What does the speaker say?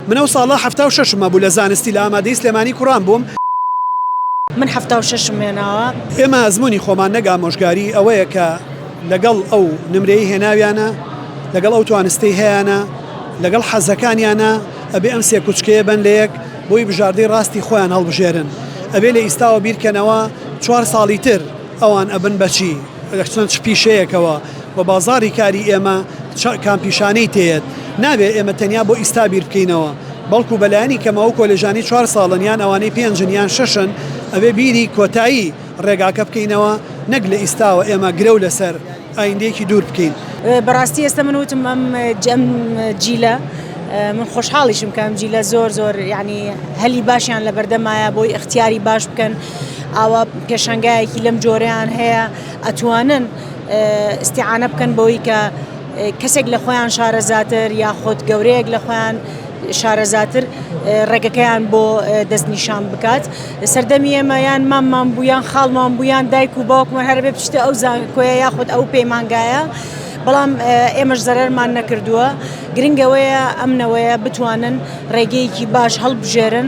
من ئەو ساڵە 76م هەبوو لە زانستی لە ئامادەی سلێمانی کوڕان بووم. من 76م هێناوە. ئێمە ئەزموونی خۆمان نەک ئامۆژگاری ئەوەیە کە لەگەڵ ئەو نمرەی هێناویانە، لەگەڵ ئەو توانستەی هەیانە، لەگەڵ حەزەکانیانە، ئەبێ ئەم سێ کوچکەیە بەن لە یەک بۆی بژاردەی ڕاستی خۆیان هەڵبژێرن. ئەبێ لە ئیستاوە بیرکەنەوە چوار ساڵی تر ئەوان ئەبن بە چی؟ ئەچنە چ پیشەیەکەوە و بازاڕی کاری ئێمە چ کام پیشانەی تێیەت؟ نابێ ئێمە تەنیا بۆ ئیستا بیر بکەینەوە، بەڵکو بە لایەنی کەمەوە ئەو کۆلێژانەی چوار ساڵن یان ئەوانەی پێنجن یان شەشن ئەبێ بیری کۆتایی ڕێگاکە بکەینەوە نەک لە ئیستاوە ئێمە گرەو لەسەر ئایندەیەکی دوور بکەین. بەڕاستی ئێستا من وتم ئەم ئەم جیلە من خۆشحاڵیشم کە ئەم جیلە زۆر زۆر یعنی هەلی باشیان لە بەردەمایە بۆی ئیختیاری باش بکەن ئاوا پێشانگایەکی لەم جۆرەیان هەیە ئەتوانن ئیستیعانە بکەن بەوەی کە کەسێک لە خۆیان شارەزاتر یاخود گەورەیەک لە خۆیان شارەزاتر ڕێگەکەیان بۆ دەستنیشان بکات سەردەمی ئێمە یان ماممان بوو یان خاڵمان بوو یان دایک و باوکمان هەربێ بچتە ئەو زانکۆیە یاخود ئەو پەیمانگایە بەڵام ئێمەش زەرەرمان نەکردووە گرنگەوەیە ئەمنەوەیە بتوانن ڕێگەیەکی باش هەڵبژێرن.